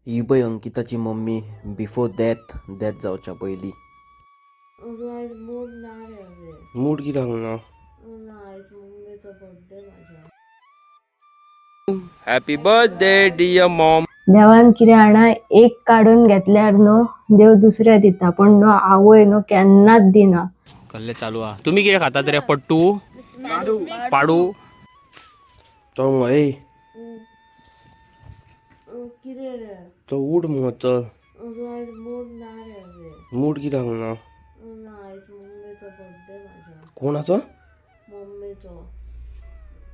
ही पळय अंकिताची mummy before death, death जावच्या पयलीं. अजून आयज मूड ना रे अबे. मूड कित्याक ना? ना, आयज मम्मीचो बर्थडे माझ्या. Happy birthday dear mom. देवान कितें जाणा, एक काडून घेतल्यार न्हू देव दुसरें दिता, पूण न्हू आवय न्हू केन्नाच दिना. कसले चालू हा? तुम्ही कितें खातात रे? पट्टू पाडू तो मग. कितें रे? तो उठ मग, चल. अजून आयज मूड ना रे अबे. मूड कित्याक ना? ना, आयज मम्मीचो बर्थडे माझ्या. कोणाचो? मम्मीचो.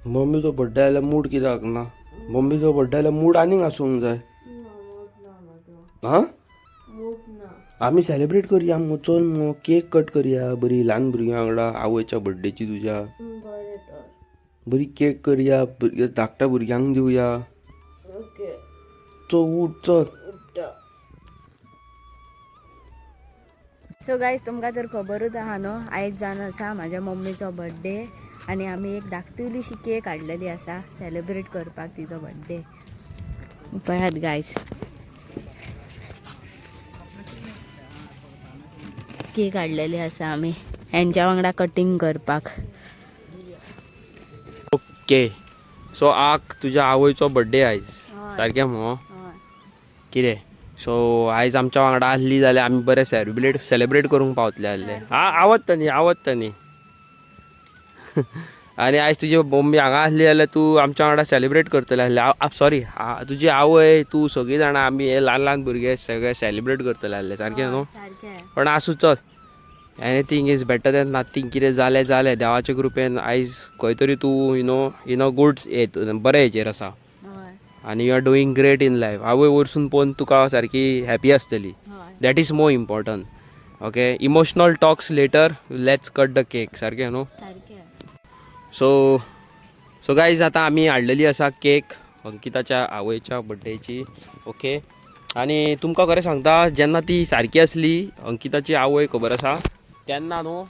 मम्मीचो बर्थडे आल्यार मूड कित्याक ना? मम्मीचो बर्थडे आल्यार मूड आनीक आसूंक जाय. ना, मूड ना म्हाजो. हा. मूड ना. आमी सेलिब्रेट करया मगो, चल मगो, केक कट करया बरी ल्हान भुरग्यां वांगडा आवयच्या बर्थडेची तुज्या. बरें तर. बरी केक करया, धाकट्या भुरग्यांक दिवया. ओके. चल उठ, चल. उठ्ठा. सो गायज, तुमकां तर खबरूच आहा न्हू, आयज जावन आसा म्हाज्या मम्मीचो बड्डे आनी आमी एक धाकटुलीशी केक हाडलेली आसा सेलिब्रेट करपाक तिचो बड्डे. पळयात गायज, केक हाडलेली आसा आमी हेंच्या वांगडा कटींग करपाक. ओके, सो आक तुज्या आवयचो बर्थडे आयज, सारकें मगो? कितें, सो आयज आमच्या वांगडा आसली जाल्यार आमी बरें सेलिब्रेट सेलिब्रेट करूंक पावतले आसले. हा, आवडटा न्ही, आवडटा न्ही. आनी आयज तुजी मम्मी हांगा आसली जाल्यार तूं आमच्या वांगडा सेलिब्रेट करतले आसले. सॉरी, तुजी आवय, तूं, सगळीं जाणां आमी हे ल्हान ल्हान भुरगे सगळे सेलिब्रेट करतले आसले, सारकें न्हू? सारकें. पण आसूं, चल, anything is better than nothing. कितें जालें जालें. देवाचे कृपेन आयज खंय तरी तूं you know good, बरें हेजेर आसा आनी you are doing great in life. आवय वरसून पळोवन तुका सारकी हॅपी आसतली. That is more important. Okay, emotional talks later, let's cut the cake. सारकें न्हू? सारकें. सो सो गायज, आतां आमी हाडलेली आसा केक अंकिताच्या आवयच्या बड्डेची. ओके, आनी तुमकां खरें सांगता, जेन्ना ती सारकी आसली अंकिताची आवय, खबर आसा, तेन्ना न्हू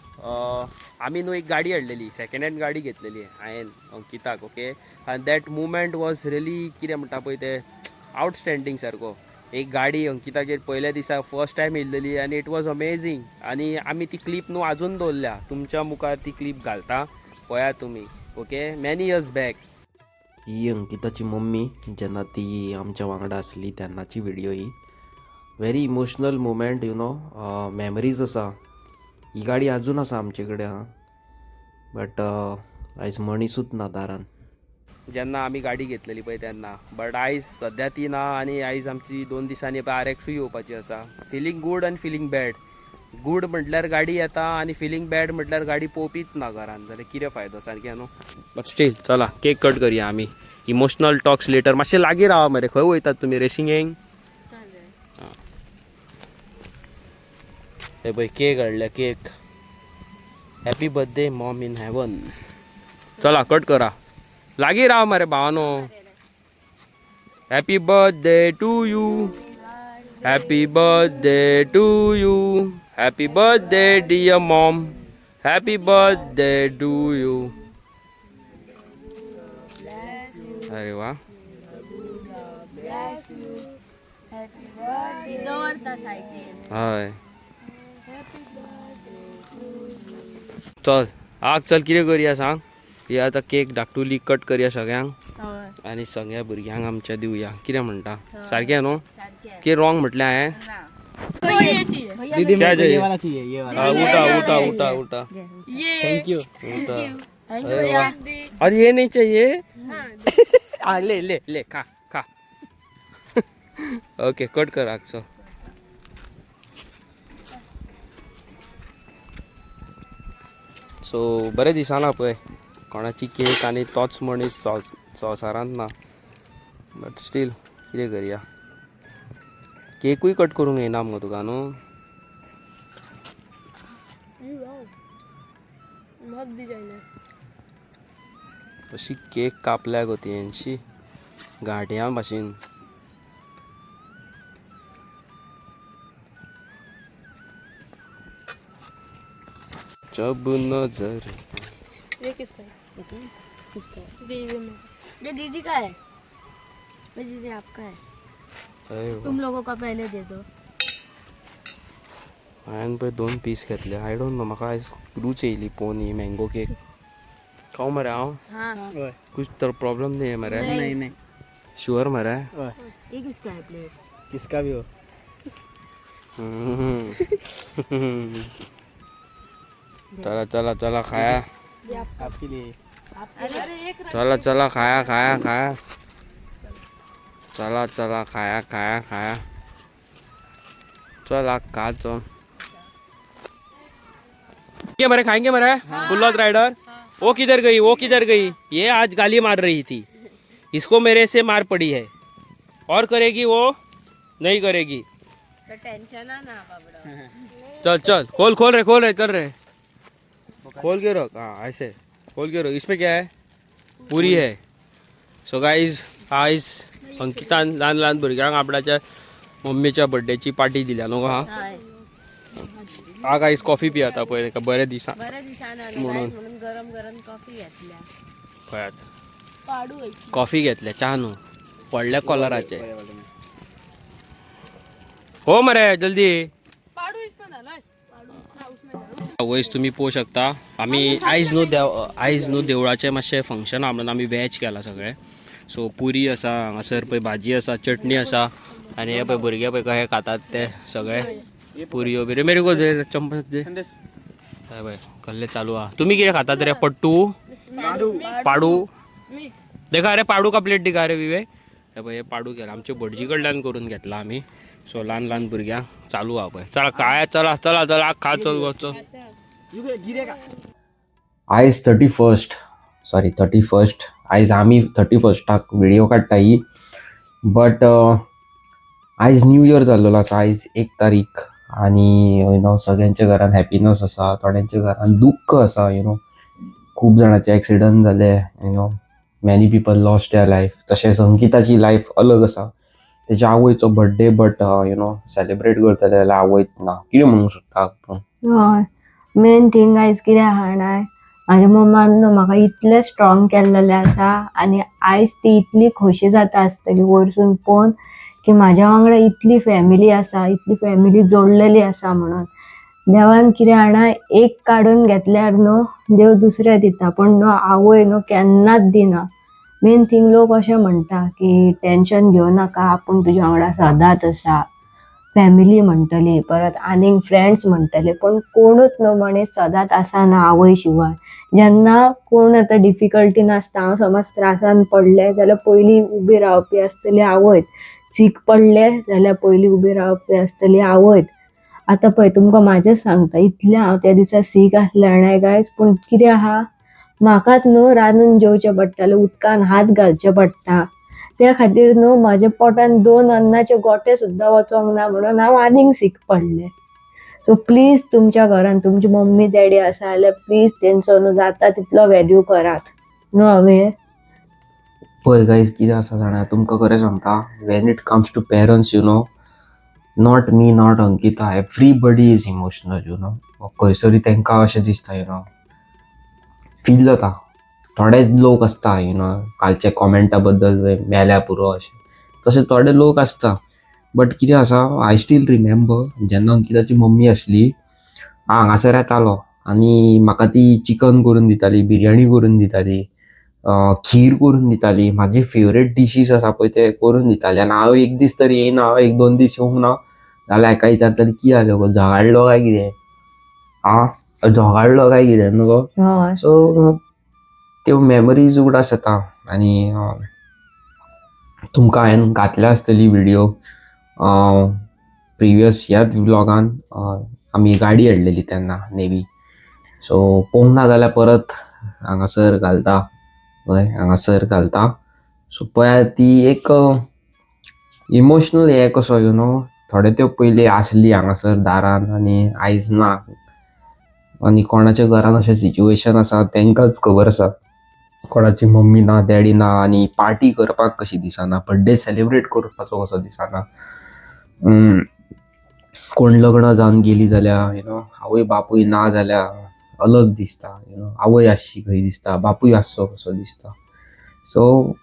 आमी न्हू एक गाडी हाडलेली, सेकंड हँड गाडी घेतलेली हांवें अंकिताक. ओके, आनी that moment was really, कितें म्हणटा पळय तें, आउटस्टँडींग सारको. एक गाडी अंकितागेर पयल्या दिसा फर्स्ट टायम येयल्लेली आनी it was amazing. आनी आमी ती क्लिप न्हू आजून दवरल्या. तुमच्या मुखार ती क्लिप घालता, पळयात तुमी. Okay, many years back. ही अंकिताची मम्मी जेन्ना ती आमच्या वांगडा आसली तेन्नाची video he. Very emotional moment, memories आसा. ही गाडी अजून आसा आमचे कडेन आहा, बट आयज मनीसूच ना दारान. जेन्ना आमी गाडी घेतलेली पळय तेन्ना, बट आयज सद्या ती ना. आनी आयज आमची 2 दिसांनी पळय आर एक्सूय येवपाची आसा. फिलींग गूड आनी फिलींग बॅड. गूड म्हटल्यार गाडी येता आनी फिलींग बॅड म्हटल्यार गाडी पोवपीच ना घरान, जाल्यार कितें फायदो? सारकें न्हू? बट स्टील, चला, केक कट करया आमी. Emotional talks later. मातशें लागीं रावा मरे. खंय वयतात तुमी रेसिंगेक? हे पळय, केक हाडल्या cake. Happy birthday, mom in heaven. चला, कट करा. लागीं राव मरे भावानो. Happy birthday to you, happy birthday to you, happy birthday dear mom, happy birthday to you. अरे वा! हय, चल आग, चल, कितें करया सांग. ही आतां केक धाकटुली कट करया सगळ्यांक आनी सगळ्या भुरग्यांक आमच्या दिवया. कितें म्हणटा? सारकें न्हू? कितें रॉंग म्हटलें हांवें? दीदी, क्या मेरे को चाहिए? ये वाला चाहिए, ये वाला. हा, उठा उठा उठा उठा. Thank you. उठा. अरे वाह. और ये नहीं चाहिए? हाँ, ले ले ले, खा खा. ओके, कट कर आगचो. सो बरें दिसना पळय कोणाची केक आनी तोच मनीस संवसारांत ना. बट स्टील, कितें करया? केकूय कट करूंक येना मुगो तुका न्हू? बहुत डिजाइन है. अशी केक कापल्या गो तेंशी गांठयां भाशेन. जब नजर ये किसका है? किसका है? दीदी में. ये दीदी का है. ये दीदी आपका है. तुम लोगों का पहले दे दो. हांवें पळय दोन पीस घेतले. I don't know, म्हाका आयज रूच येयली पळोवन ही मँगो केक. खाऊ मरे हांव? हाँ. कुछ तर प्रॉब्लम नाही आहे मरे? नाही नाही. शुअर मरे? होय. ये किसका है प्लेट? किसका भी हो. हम्म. चला चला चला, खाया. आपके लिए. चला चला, खाया खाया खाया. चला चला, खाया खाया खाया. चला खा चल. ये मरे खाएंगे मरे बुल्लॉक राइडर. वो किधर गई? वो किधर गई? ये आज गाली मार रही थी. इसको मेरे से मार पड़ी है और करेगी वो नहीं करेगी. तर टेन्शन ना बाबडो. चल चल, खोल खोल रहे, खोल रहे, चल रहे. खोल के रख. हाँ, ऐसे खोल के रख. इसमें क्या है? पुरी है. सो गाईज, आयज अंकितान ल्हान ल्हान भुरग्यांक आपणाच्या मम्मीच्या बड्डेची पार्टी दिल्या न्हू. हा हा गाईज, कॉफी पियाता पळय ताका बरें दिसा. बरें दिसाना न्हू म्हणून. guys, म्हणून गरम गरम कॉफी घेतल्या. पळयात, कॉफी घेतल्या, च्या न्हू. व्हडल्या कॉलराचे हो मरे, जल्दी. वयस तुमी पळोवंक शकता, आमी आयज न्हू देव, आयज न्हू देवळाचें मातशें फंक्शन आहा म्हणून आमी वेज केलां सगळें. सो पुरी आसा हांगासर पळय, भाजी आसा, चटणी आसा आनी हे पळय भुरगे पळय कशे खातात ते सगळे पुरयो बिरयो. मेरे को दे चम्मच दे. हय पळय कसले चालू आहा. तुमी कितें खातात रे? पट्टू, पाडू. देखा रे, पाडू का प्लेट दिका रे विवेक. हे पळय, हे पाडू केला आमच्या भटजी कडल्यान करून घेतला आमी. सो ल्हान ल्हान भुरग्यांक चालू आहा पळय. चला काय, चला चला चला, खा, चल वचो. आयज 31st, sorry, 31st. आयज आमी 31स्टाक व्हिडिओ काडटा ही, बट आयज न्यू इयर जाल्लेलो आसा. आयज 1 तारीख आनी you know सगळ्यांच्या घरान हॅपीनस आसा, थोड्यांच्या घरान दुख्ख आसा. You know खूब जाणांचे एक्सिडंट जाले, many people lost their life. तशेंच अंकिताची लायफ अलग आसा. तेच्या आवयचो birthday, but you know celebrate करतले जाल्यार आवयच ना. कितें म्हणूंक सोदता तूं? हय, मेन थिंग आयज कितें आहा जाणा, म्हाज्या मम्मान न्हू म्हाका इतलें स्ट्रॉंग केल्लेलें आसा आनी आयज ती इतली खोशी जाता आसतली वयरसून पळोवन की म्हाज्या वांगडा इतली फॅमिली आसा, इतली फॅमिली जोडलेली आसा म्हणून. देवान कितें जाणा, एक काडून घेतल्यार न्हू देव दुसरें दिता, पूण न्हू आवय न्हू केन्नाच दिना. मेन थींग, लोक अशें म्हणटा की टेंशन घेवं नाका, आपूण तुज्या वांगडा सदांच आसा. फॅमिली म्हणटली, परत आनीक फ्रेंड्स म्हणटले, पूण कोणूच न्हू मनीस सदांच आसना आवय शिवाय. जेन्ना कोण आतां डिफिकल्टीन आसता, हांव समज त्रासान पडलें जाल्यार पयलीं उबी रावपी आसतली आवयच. सीक पडलें जाल्यार पयलीं उबी रावपी आसतली आवयच. आतां पळय, तुमकां म्हाजेंच सांगता, इतलें हांव त्या दिसा सीक आसलें जाणा गायज, पूण कितें आहा, म्हाकाच न्हू रांदून जेवचें पडटालें, उदकान हात घालचे पडटा. त्या खातीर न्हू म्हाज्या पोटान दोन अन्नाचे गोटे सुद्दां वचोंक ना म्हणून हांव आनीक सीक पडलें. सो प्लीज, तुमच्या घरान तुमची मम्मी डॅडी आसा जाल्यार प्लीज तेंचो न्हू जाता तितलो व्हॅल्यू करात न्हू हांवें. पळय गायज, कितें आसा जाणा, तुमकां खरें सांगता, when it comes to parents, not me, not Ankita, everybody is emotional. खंयसरी तांकां अशें दिसता, you know feel जाता. थोडे लोक आसता, you know कालच्या कॉमेंटा बद्दल मेल्या पुरो अशें तशें थोडे लोक आसता. बट कितें आसा, I still remember जेन्ना अंकिताची मम्मी आसली, हांव हांगासर येतालो आनी म्हाका ती चिकन करून दिताली, बिरयानी करून दिताली, खीर करून दिताली. म्हाजी फेवरेट डिशीज आसा पळय ते करून दिताली. आनी हांव एक दीस तरी येयना, एक दोन दीस येवंक ना जाल्यार हेका विचारताली, कितें जालें गो, झगाडलो काय कितें, आं, झगाडलो काय कितें न्हू गो? हय. सो त्यो मेमरीज उगडास येता. आनी तुमकां हांवें घातल्या आसतली व्हिडियो प्रिवियस ह्याच व्लॉगान, आमी गाडी हाडलेली तेन्ना नेवी. सो पळोवंक ना जाल्यार परत हांगासर घालता, हय, हांगासर घालता. सो पळयात, ती एक इमोशनल हे कसो, you know थोडे त्यो पयलीं आसली हांगासर दारान आनी आयज ना. आनी कोणाच्या घरान अशें सिच्युएशन आसा तांकांच खबर आसा, कोणाची मम्मी ना, डॅडी ना आनी पार्टी करपाक कशी दिसना, बड्डे सेलिब्रेट करपाचो कसो दिसना. कोण लग्न जावन गेली जाल्यार, you know आवय बापूय ना जाल्यार अलग दिसता. You know आवय आसची खंय दिसता, बापूय आसचो कसो दिसता. सो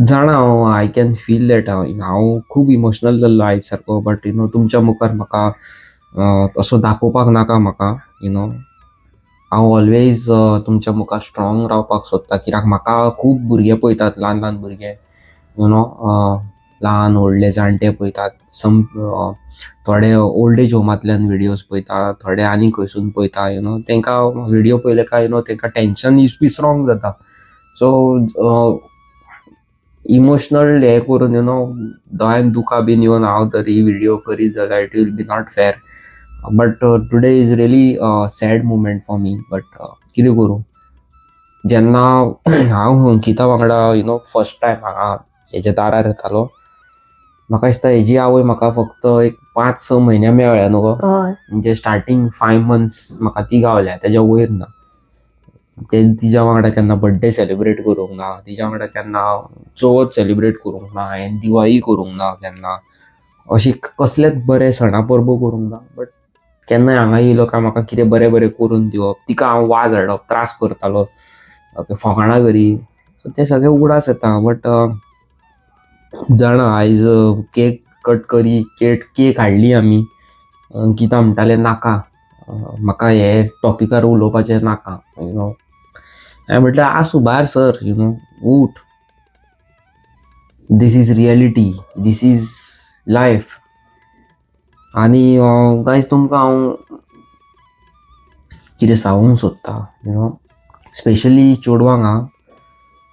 जाणा हांव, I can feel that. हांव खूब इमोशनल जाल्लो आयज सारको, बट you know तुमच्या मुखार म्हाका तसो दाखोवपाक नाका म्हाका. You know हांव ऑलवेज तुमच्या मुखार स्ट्रॉंग रावपाक सोदता, कित्याक म्हाका खूब भुरगे पळयतात, ल्हान ल्हान भुरगे, you know ल्हान व्हडले जाणटे पळयतात. सम थोडे ओल्ड एज होमांतल्यान विडियोज पळयता, थोडे आनी खंयसून पळयता. You know तांकां विडियो पळयले काय you know तांकां टेंशन बी स्ट्रॉंग जाता. सो इमोशनल हें करून, you know दोळ्यान दुकां बीन येवन हांव जर ही विडियो करीत जाल्यार it will be not fair, but today is really sad moment for me. But कितें करूं, जेन्ना हांव अंकिता वांगडा you know first time हांगा हेच्या दारार येतालो, म्हाका दिसता हेजी आवय म्हाका फक्त एक 5-6 म्हयने मेळ्ळ्या न्हू गो? हय. म्हणजे स्टार्टींग 5 मंथ्स म्हाका ती गावल्या, तेज्या वयर ना. ते तिज्या वांगडा केन्ना बड्डे सेलिब्रेट करूंक ना, तिज्या वांगडा केन्ना चवथ सेलिब्रेट करूंक ना हांवें, दिवाळी करूंक ना केन्ना, अशी कसलेच बरे सणा परबो करूंक ना. बट केन्नाय हांगा येयलो काय म्हाका कितें बरें बरें करून दिवप, तिका हांव वाज हाडप, त्रास करतालो, ओके, फकाणां करी. सो ते सगळे उगडास येता. बट जाणा, आयज केक कट करी, केक हाडली आमी. अंकिता म्हणटालें, नाका, म्हाका हे टॉपिकार उलोवपाचें नाका. You know हांवें म्हटलें, आसूं, भायर सर, you know ऊठ, this is reality, this is life. आनी गायज, तुमकां हांव कितें सांगूंक सोदता, you know specially चेडवांक. आं,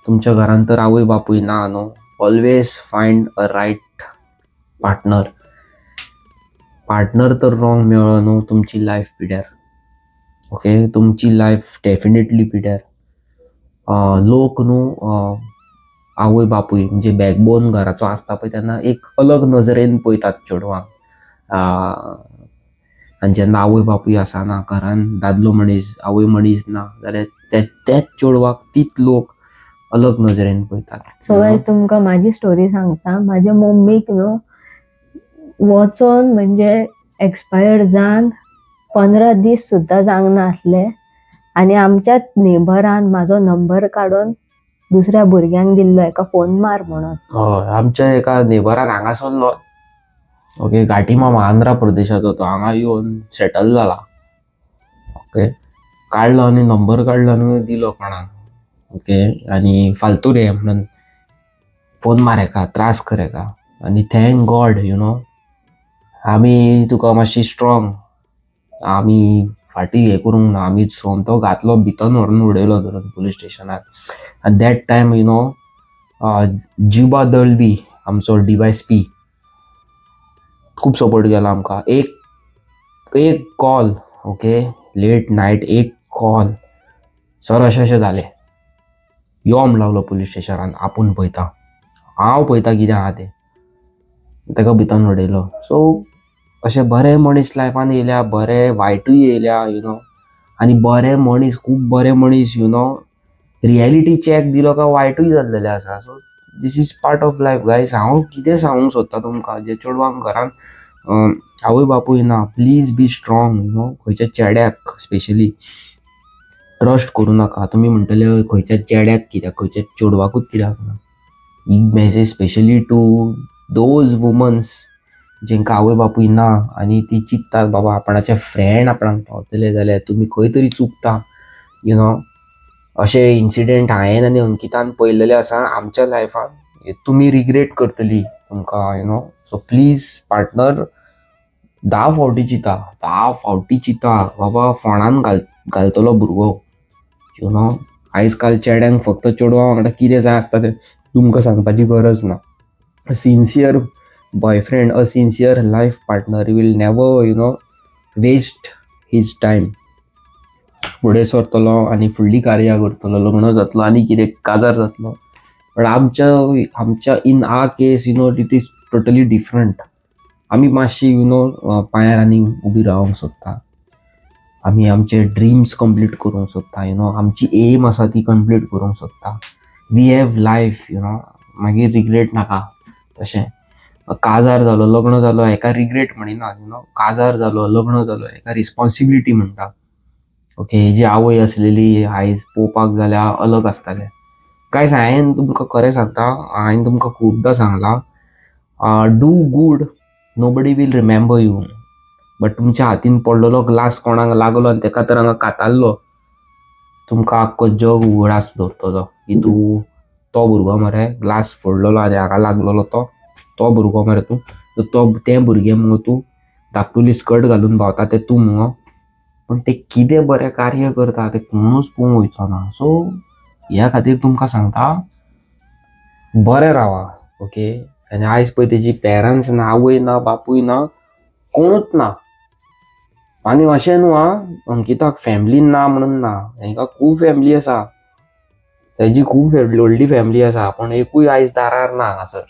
तुमच्या घरान तर आवय बापूय ना न्हू, always find a right partner. Partner तर रॉंग मेळ्ळो न्हू, तुमची लायफ पिड्यार. ओके, तुमची लायफ डेफिनेटली पिड्यार. लोक न्हू आवय बापूय म्हणजे बॅकबोन घराचो आसता पळय, तेन्ना एक अलग नजरेन पळयतात चेडवांक. आनी जेन्ना आवय बापूय आसना घरान, दादलो मनीस, आवय मनीस ना जाल्यार ते तेच चेडवाक तीच लोक अलग नजरेन पळयतात. सो गायज, तुमकां माझी स्टोरी सांगता. माझ्या मम्मीक न्हू वचोन, म्हणजे एक्सपायर्ड जावन 15 दीस सुद्दां जावंक नासले आनी आमच्याच नेबरान म्हाजो नंबर काडून दुसऱ्या भुरग्यांक दिल्लो, एका फोन मार म्हणून. हय, आमच्या एका नेबरान हांगासरलो, ओके, घाटी मामा, आंध्रा प्रदेशाचो, तो हांगा येवन सेटल जाला. ओके, काडलो आनी नंबर काडलो आनी दिलो कोणाक, ओके, आनी फालतू रे म्हणून फोन मार हेका, त्रास कर हेका. आनी thank God, you know आमी तुका मातशी स्ट्रॉंग, आमी फाटीं हें करूंक ना. आमी सोमतो घातलो भितर, व्हरून उडयलो धरून पुलीस स्टेशनार. आनी that time you know Jiba Dalvi, आमचो डीवायएसपी, खूब सपोर्ट केला आमकां. एक एक कॉल, ओके, लेट नायट एक कॉल, सर अशें अशें जालें, यो म्हण लागलो पुलीस स्टेशनान, आपूण पळयता, हांव पळयता कितें आहा तें. ताका भितर उडयलो. सो अशे बरे मनीस लायफान येयल्या, बरे वायटूय येयल्या, you know आनी बरे मनीस, खूब बरे मनीस, you know reality check दिलो काय वायटूय जाल्लेले आसा. So this is part of life, guys. हांव कितें सांगूंक सोदता तुमकां, जे चेडवांक घरान आवय बापूय ना, please be strong. You know खंयच्या चेड्याक स्पेशली ट्रस्ट करूं नाका. तुमी म्हणटले, खंयच्या चेड्याक कित्याक, खंयच्या चेडवाकूच कित्याक ना? ही message specially to those womens जेंकां आवय बापूय ना आनी ती चिंत्तात, बाबा आपणाचे फ्रेंड आपणाक पावतले, जाल्यार तुमी खंय तरी चुकता. You know अशे इन्सिडेंट हांवें आनी अंकितान पळयलेले आसा आमच्या लायफान. तुमी रिग्रेट करतली तुमकां. You know so please, partner 10 फावटी चिंता, 10 फावटी चिंता, बाबा फोणान घालतलो भुरगो. You know आयज काल चेड्यांक फक्त चेडवां वांगडा कितें जाय आसता तें तुमकां सांगपाची गरज ना. Sincere boyfriend, a sincere life partner will never waste his time. फुडें सरतलो आनी फुडली कार्यां करतलो, लग्न जातलो आनी कितें काजार जातलो. बट आमच्या in our case, it is totally different. आमी मातशी you know पांयार आनी उबी रावंक सोदता. आमी आमचे ड्रीम्स कंप्लीट करूंक सोदता. You know आमची एम आसा ती कंप्लीट करूंक सोदता. We have life. मागीर रिग्रेट नाका. तशें काजार जालो, लग्न जालो हेका रिग्रेट म्हणिना. You know काजार जालो, लग्न जालो हेका रिस्पॉन्सिबिलिटी म्हणटा. ओके, हेजी आवय आसलेली आयज पळोवपाक जाल्यार अलग आसतालें. गायज, हांवें तुमकां खरें सांगता, हांवें तुमकां खुबदां सांगलां, do good, nobody will remember you, but तुमच्या हातीन पडलेलो ग्लास कोणाक लागलो आनी तेका तर हांगा कातारलो, तुमकां आख्खो जग उगडास दवरतलो की तूं तो भुरगो मरे, ग्लास फोडलेलो आनी हांगा लागलेलो तो तो भुरगो मरे तूं, तो तें भुरगें मुगो तूं, धाकटुली स्कर्ट घालून भोंवता तें तूं मुगो. पूण तें कितें बरें कार्य करता तें कोणूच पळोवंक वयचो ना. सो ह्या खातीर तुमकां सांगता, बरें रावा, ओके. आनी आयज पळय तेजी पेरंट्स ना, आवय ना, बापूय ना, कोणूच ना. आनी अशें न्हू आं, अंकिताक फॅमिली ना म्हणून ना, हेंकां खूब फॅमिली आसा, तेजी खूब व्हडली फॅमिली आसा, पूण एकूय आयज दारार ना हांगासर,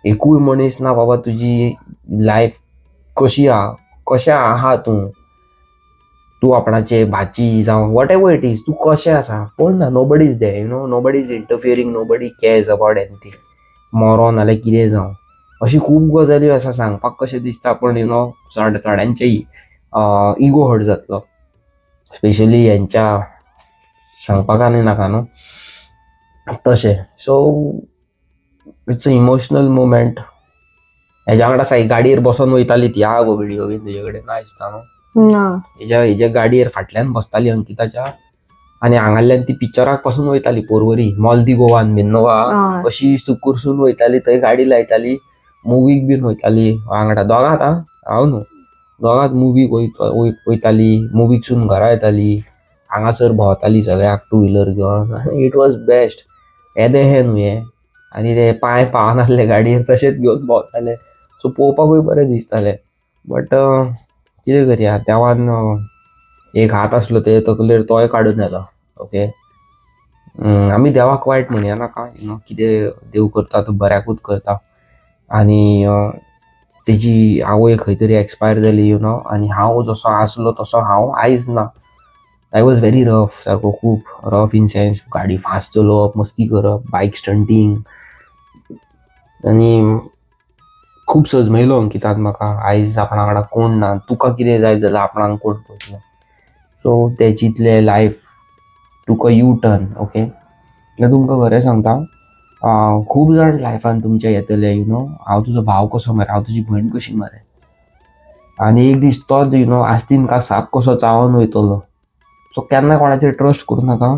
एकूय मनीस ना. बाबा, तुजी लायफ कशी आहा, कशें आहा तूं, तूं आपणाचे भाची जावं what ever it is, तूं कशें आसा, कोण ना. Nobody is there, nobody is interfering, nobody cares about anything. मरो नाल्यार कितें जावं, अशी खूब गजाली आसा सांगपाक कशें दिसता, पण you know थोड्यांचे इगो हर्ट जातलो, स्पेशली हेंच्या सांगपाक आनी नाका न्हू तशें. So it's a emotional moment. हेज्या वांगडा साई गाडयेर बसोन वयताली ती. आहा गो व्हिडियो बीन तुजे कडेन? ना दिसता न्हू. ना. हेज्या गाडयेर फाटल्यान बसताली अंकिताच्या आनी हांगाल्यान ती पिक्चराक पासून वयताली पोरवरी, मॉल दी गोवान बीन न्हू. हय. अशी सुकूरसून वयताली, थंय गाडी लायताली, मुवीक बीन वयताली वांगडा दोगांत. आं, हांव न्हू, दोगांत मुवीक वयताली, मुवीकसून घरा येताली, हांगासर भोंवताली सगळ्याक टू व्हिलर घेवन. It was best. येदें हें न्हू हें, आनी ते पांय पावनासले गाडयेर, तशेंच घेवन भोंवताले. सो पळोवपाकूय बरें दिसतालें. बट कितें करया, देवान एक हात आसलो ते तकलेर, तोय काडून व्हेलो. ओके, आमी देवाक वायट म्हणया नाका, you know कितें देव करता तो बऱ्याकूच करता. आनी तेजी आवय खंय तरी एक्सपायर जाली, you know. आनी हांव जसो आसलो तसो हांव आयज ना. I was very rough, सारको खूब रफ इन सेन्स गाडी फास्ट चलोवप, मस्ती करप, बायक स्टंटींग, आनी खूब सजमयलो अंकितान म्हाका. आयज आपणा वांगडा कोण ना, तुका कितें जाय जाल्यार आपणाक कोण पळयतलो? सो ते चिंतले, life took a U turn, okay. तुमकां खरें सांगता, खूब जाण लायफान तुमच्या येतले, you know, हांव तुजो भाव कसो मरे, हांव तुजी भयण कशी मरे, आनी एक दीस तो you know आस्तीन का साप कसो चावोन वयतलो. सो केन्ना कोणाचेर ट्रस्ट करूं नाका.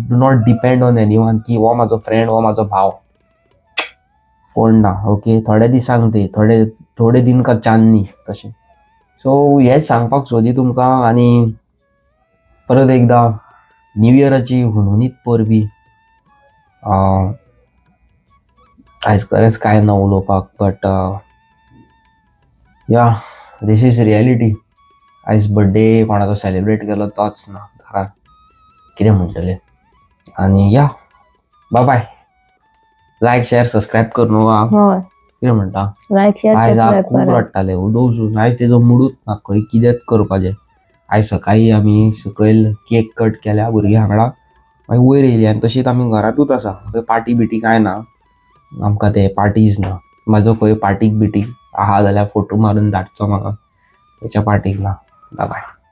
Do not depend on anyone की हो म्हाजो फ्रेंड, हो म्हाजो भाव. कोण ना, ओके. थोड्या दिसांक ते थोडे थोडे दिन का चांदनी तशें. सो हेंच सांगपाक सोदी तुमकां आनी परत एकदां न्यू इयराची हुनहुनीत परबी. आयज खरेंच कांय ना उलोवपाक, but yeah, this is reality. आयज बड्डे कोणाचो सेलिब्रेट केलो तोच ना दारान, कितें म्हणटले? आनी या, bye bye. Like, share, subscribe कर न्हू आं. हय. कितें म्हणटा? लायक, शेअर, आयज सबस्क्रायब खूब करा. रडटाले उदोवसून. आयज तेजो मुडूच ना खंय कितेंच करपाचें. आयज सकाळीं आमी सकयल केक कट केल्या भुरग्यां वांगडा, मागीर वयर येयली आनी तशीच आमी घरांतूच आसा. खंय पार्टी बिटी कांय ना आमकां, ते पार्टीज ना. म्हाजो खंय पार्टीक बिटीक आहा जाल्यार फोटो मारून धाडचो म्हाका, तेच्या पार्टीक ना. बाय.